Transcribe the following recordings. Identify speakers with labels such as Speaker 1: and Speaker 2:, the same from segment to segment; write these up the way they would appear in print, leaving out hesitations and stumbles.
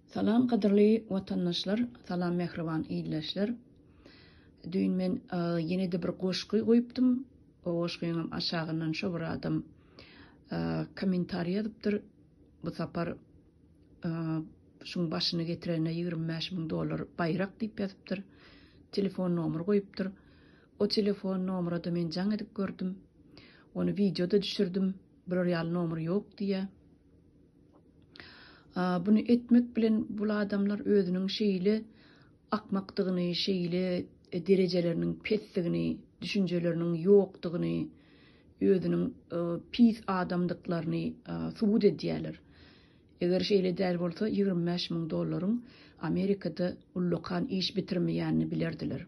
Speaker 1: Salam gadyrly watandaşlar, salam mähriban ildeşler. Düýn men ýene-de bir goşgy goýupdym. O goşgyňam aşagyndan şo bir adam kommentariý ýazypdyr. Bu sapar şuň başyny getirene 25 müň dollar baýrak diýip ýazypdyr. Telefon nomer goýupdyr. O telefon nomera-da men jaň edip gördüm. Ony wideo-da düşürdim. Bular ýaly nomer ýok diýýär. Buny etmek bilen bul adamlar özüniň şeýle akmakdygyny, şeýle derejeleriniň pesdigini, düşünjeleriniň ýokdugyny, özüniň pis adamdyklaryny subut edýärler. Eger şeýle däl bolsa, 25 müň dollaryň Amerikada ullakan iş bitirmeýänini bilerdiler.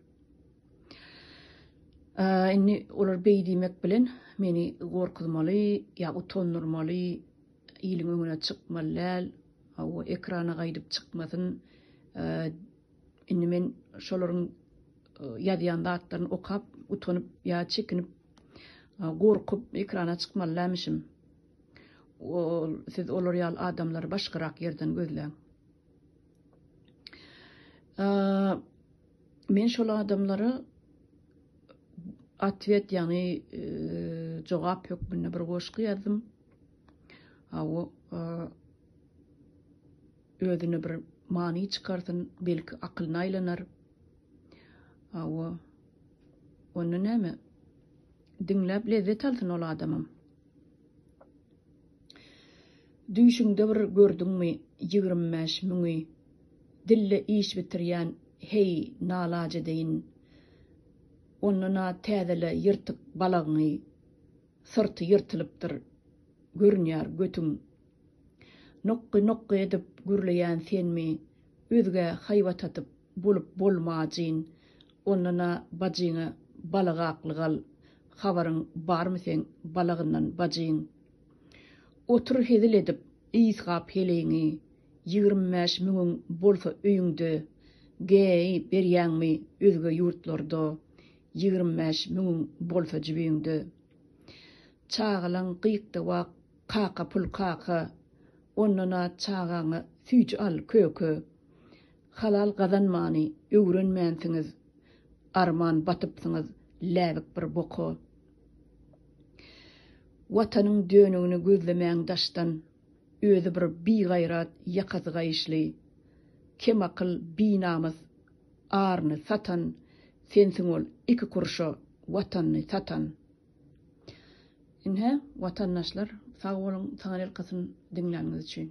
Speaker 1: Indi olar beý diýmek bilen meni gorkuzmaly ýa utandyrmaly, iliň öňüne çykmaly däl, hawa, ekrana gaýdyp çykmasyn. Indi men şolaryň ýazýan zatlaryny okap, utanyp ýa çekinip, gorkup ekrana çykmaly dälmişim. Siz olar ýaly adamlary başgarak ýerden gözläň. Men şol adamlara otwet ýagny jogap hökmünde bir goşgy ýazdym. Hawa, özüne bir many çykarsyn, belki akylyna aýlanar. Hawa, onda näme? Diňläp lezzet alsyn ol adamam. Düýşüňde bir gördüňmi 25 müňi, Dille iş bitirýän, heý, nalajedeýin. Ondan-a täzele ýyrtyk balagyňy, Syrty ýyrtylypdyr, görünýär götüň. Nokgy-nokgy edip gürleýän senmi, Özgä haýbat atyp bolup bolmajyn. Ondan-a bajyňa balagaklyk al, Habaryň barmy seň balagyndan bajyň? Otur hezil edip, ysgap heleýiňi, 25 müňüň bolsa öýüňde, G-i berýäňmi özge ýurtlarda, 25 müňüň bolsa jübiňde. Çagalaň gyk-da-wak kaka pul kaka, Ondan-a çagaňa süýji al, köke. Halal gazanmany öwrenmänsiňiz, Arman batypsyňyz läbik bir boka. Watanyň dönügini gözlemäň daşdan, Özi bir bigaýrat ýakasy gaýyşly. Kemakyl binamys aryny satan, Sensiň ol iki kurşa Watanyny satan. Ine, watandaşlar, sag boluň, saňa ýalkasyn diňläniňiz üçin.